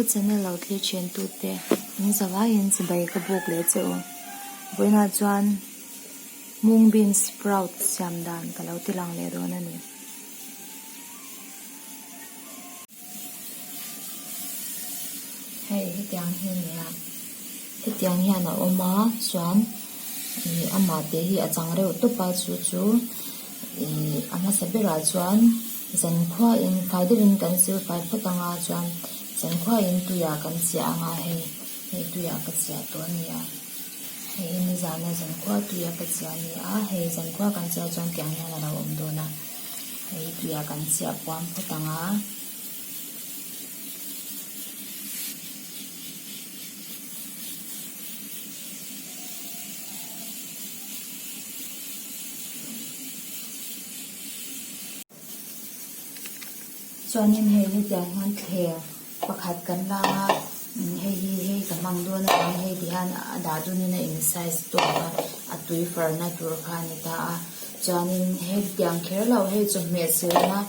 Ka channel lo thlir then tu te in zavaiin chibai ka buk leh che u. Vawiinah chuan mung bean sprout siam dan ka lo ti lang leh dawn a ni. Hei hetiang hi a ni a, hetiang hian a awm a chuan ih amah te hi a chang reuh tawp a chu chu ih a hmasa berah chuan zankhuain fai deuhin kan sil fai phawt ang a chuan zankhuain tuiah kan chiah ang a hei hei tuiah ka chiah tawh a ni a hei hi nizana zankhua tuia ka chiah a ni a hei zankhua kan chiah chuan tiang hian a lo awm dawn a hei tuiah kan chiah puam phawt ang a. Chuanin hei hetiang hian thleng pakhat kan la a hei hi hei ka hmang dawn avang hei ti hian a dah dawnin a in size tawk a a tui farna tur kha a ni ta a chuanin hetiang kher loh hei chawhmeh silna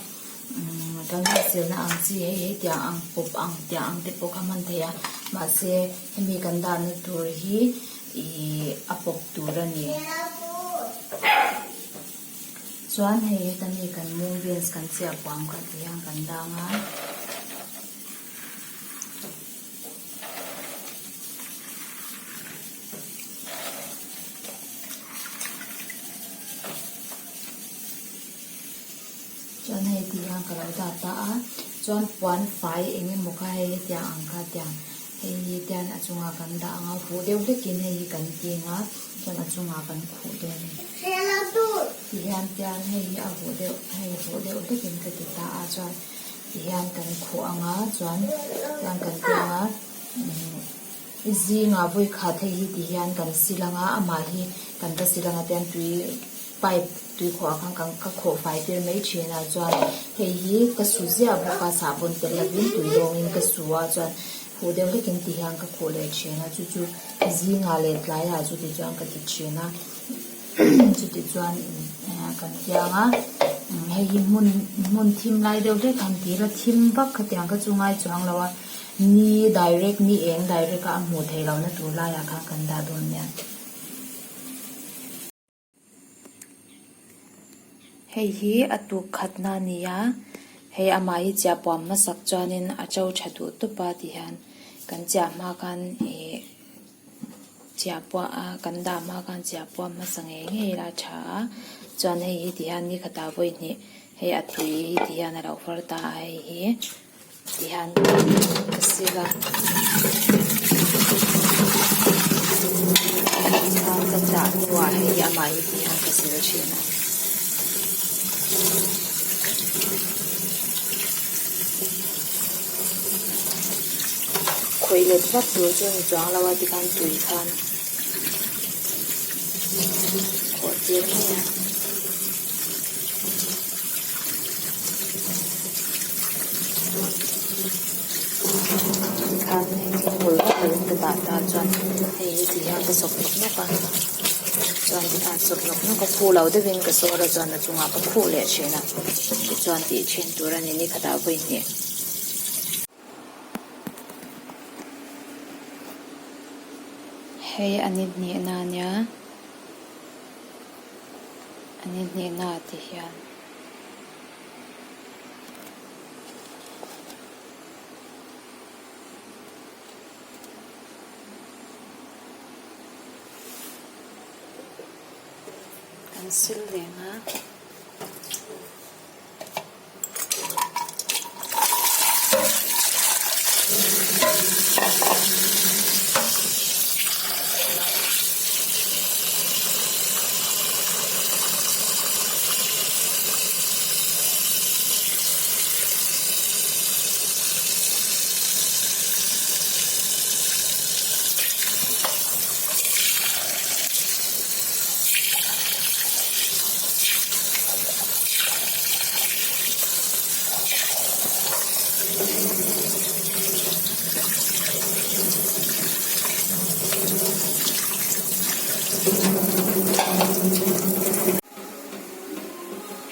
umm kan hrilhselna ang chi hei hetiang ang pawp ang tiang ang te pawh kha hman theih a mahse hemi kan dahna tur hi ihh a pawp tur a ni chuan hei heta mi kan mung beans kan chiah puam kha ti hian kan dang a. Chuan hei ti hian ka lo dah ta a, chuan puan fai eng emaw kha hei hetiang ang kha tiang hei hi tian a chungah kan dah ang a, huh deuh hlekin hei hi kan ting a, chuan a chungah kan khuh dawn a ni. Ti hian tian hei hi a huh deuh hei huh deuh hlekin ka ti ta a, chuan ti hian kan khuh ang a, chuan tian kan ti ang a umm zingah vawi khat hei hi ti hian kan sil ang a, amah hi kan va sil ang a tian tui. Pipe tui khawh ah khan kan ka khawh fai tir mai thin a chuan hei hi ka su ziah bawk a sahbawn tel lovin tui dawngin ka su a chuan huh deuh hlekin ti hian ka khuh leh thin a chu chu zingah leh tlaiah chuti chuan ka ti thin a chuti chuan kan tiang a hei hi hmun hmun thim lai deuh hlek han ti ila thim vak khatiang kha chu ngai chuang lo a ni direct ni eng direct a a hmuh theih lohna tur laiah khan kan dah dawn nia. Hei hi a tuk khatna a ni a, hei amah hi chiah puam hmasak chuanin a to tha duh tawp a ti hian kan chiah hma khan ih chiah puah a kan dah hma khan chiah puam hmasa ngei ngei ila a tha a chuan hei hi ti hian ni khatah vawi hnih hei a tui hi ti hian a lo far ta a hei hi. Tihian ka sil a chuan ka chah hnuah hei amah hi tihian ka sil thin a. Khawih let vak tur chu a ni chuang lo a tikhan tui khan khawh tir mai a. Tikhan hei hi hmul vak lovin ka dah ta chuan hei hi ti hian ka sawp nawk nawk a chuan tikhan sawp nawk nawk a khu lo deuhin ka sawr a chuan a chungah ka khuh leh thin a tichuan tih thin tur a ni ni khatah vawi hnih. Hei a ni hnihna a nia. A ni hnihna ti hian. Kan sil reng a.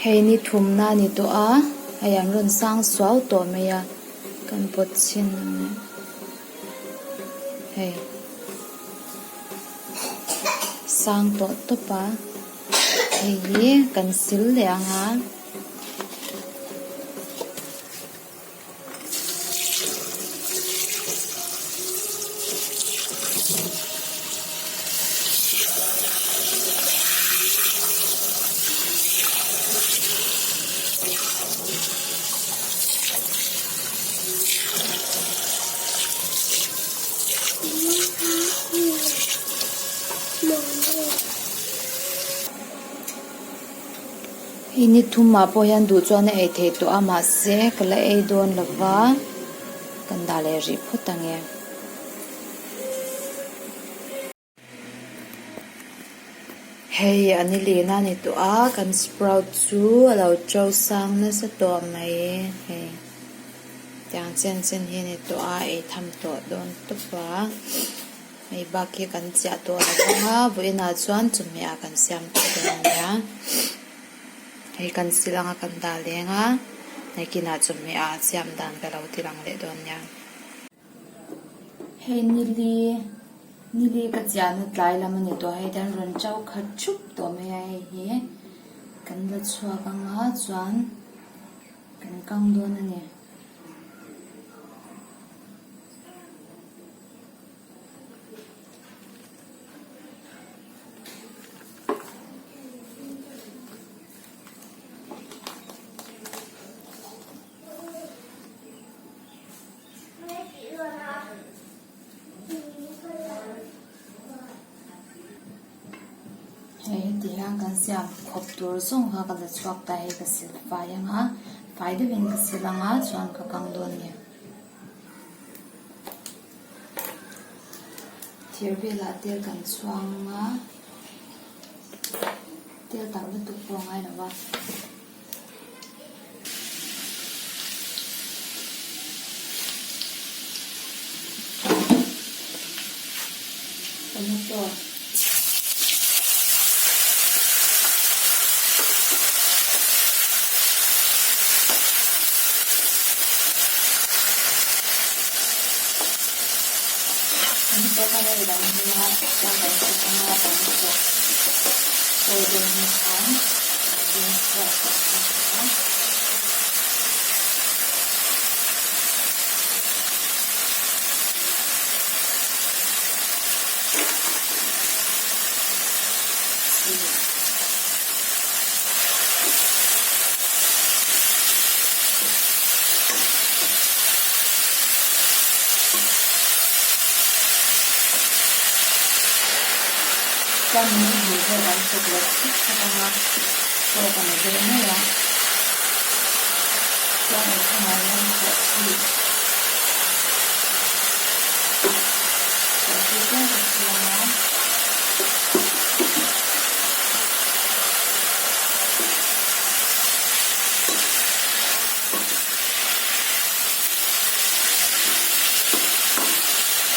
Hei ni thumna a ni tawh a, hei an rawn sang suau tawh mai a, kan pawt chhin ang e. Hei sang tawh tawp a hei hi kan sil leh ang a. Hei ni thumah pawh hian duh chuan a ei theih tawh a mahse ka la ei dawn lo va kan dah leh rih phawt ang e. Hei a ni lin a ni tawh a kan sprout chu a lo to sang nasa tawh mai hei tiang chen chen hi a ni tawh a ei tham tawh dawn tawp a hei bak hi kan chiah tawh lo vang a vawiinah chuan chawhmeh ah kan siam tawh dawn a nia hei kan sil anga kan dah leng a nakinah chawhmeh ah siam dan ka lo ti lang leh dawn nia. Hei nili nili ka chiahna tlai lam a ni tawh a hei hian rawn chau khat thup tawh mai a hei hi kan la chhuak anga chuan kan kang dawn a ni. Hei heti hian kan siam khawp tur zawng kha ka la chhuak ta hei ka sil fai ang a fai deuhin ka sil ang a chuan ka kang dawn a ni. Thir velah tel kan chhuang a tel tam lutuk pawh a ngai lo va. Tomato Tomato kha hei lo hming a chuan kan chhuk anga kan chhuk chawi dawn hnu khan bean sprout kan thlak ang a. Chuan min hmuh vel an chuk leh thut thut ang a, tawk a ni deuh mai a. Chuan a chungah hian chawhchhi chawhchhi tlem ka siam a.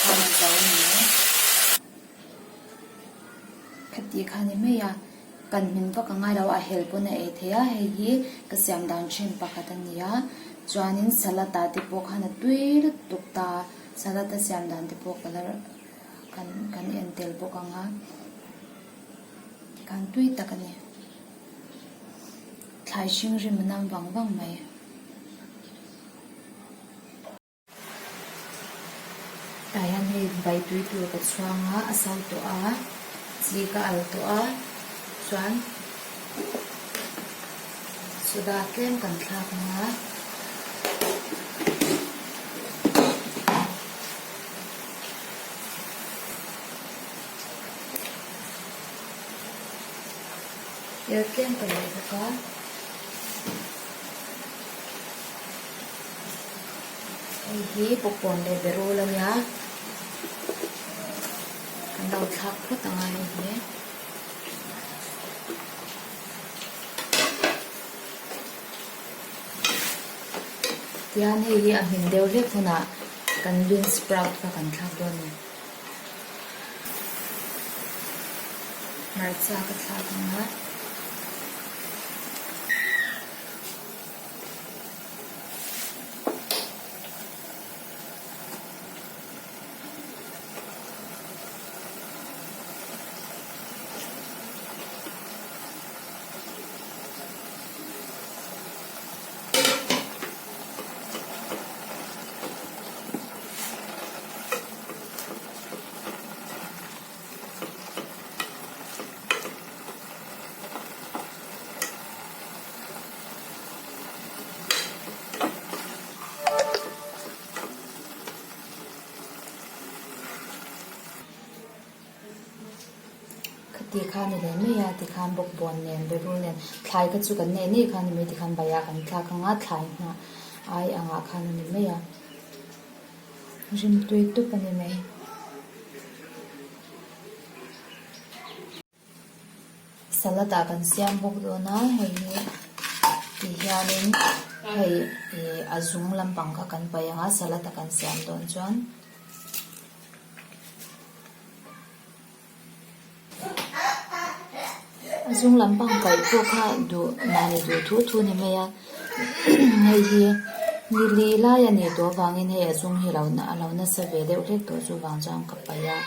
Khan a zo ni e. Khati kha ni mai a, kan hmin vak a ngai lo a hel pawn a ei thei a, hei hi ka siam dan thin pakhat a ni a, chuanin salad ah te pawh khan a tui lutuk ta, salad a siam dan te pawh ka la kan kan en tel bawk ang a, tikhan tui tak a ni, thlai hring rim a nam vang vang mai. Tah hian hei bai tui tur ka chhuang a, a so tawh a, chi ka al tawh a, chuan soda tlem kan thlak ang a. Tel tlem ka leih bawk a. Hei hi pawpawn leh berul a nia kan lo thlak phawt ang a hei hi. Tihian hei hi a hmin deuh hlek hunah kan bean sprout kha kan thlak dawn a ni. Hmarcha ka thlak ang a. Ti kha ni leh mai a, tikhan bawkbawn nen berul nen thlai kha chu kan nei nei kha a ni mai tikhan baiah kan thlak ang a, thlai hnah ai angah khan a ni mai a, rimtui tup a ni mai. Salad ah kan siam bawk dawn a, hei hi ti hianin hei ih a zung lampang kha kan paih ang a, salad a kan siam dawn chuan. A zung lampang paih pawh kha duh mahni duh thu thu ni mai a hei hi ni li lai a nih tawh avangin hei a zung hi a lo a lo nasa ve deuh hlek tawh chuvang chuan ka paih a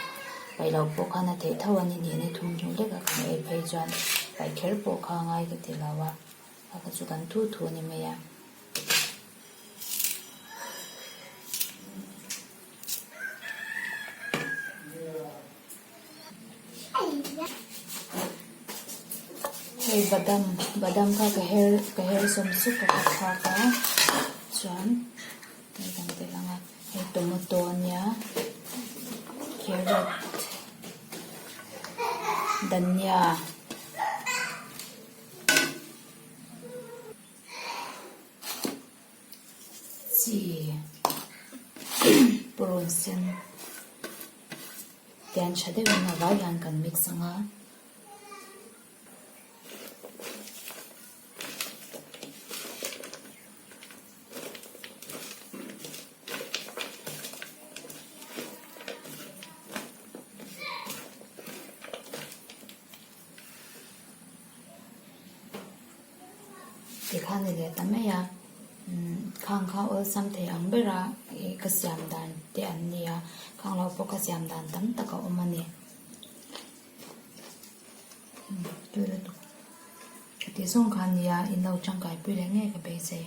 paih loh pawh khan a theih tho a ni hnih ni thum hnu hlek a kan ei phei chuan paih kher pawh kha a ngai ka ti lo a a kha chu kan thu thu ni mai a. Hei badam badam kha ka her ka her sawm sup a ka thlak a chuan hei kan telh ang a hei tomato a nia carrot dhania. Chi purun sen tian tha deuhin a vai hian kan mix ang a. Tikhan ni leh ta mai a, khang kha awlsam thei ang bera ih ka siam dan te an ni a, khang lo pawh ka siam dan tam tak a awm a ni. Tui lutuk ka tih zawng kha a ni a, in lo tangkai pui leh ngei ka beisei.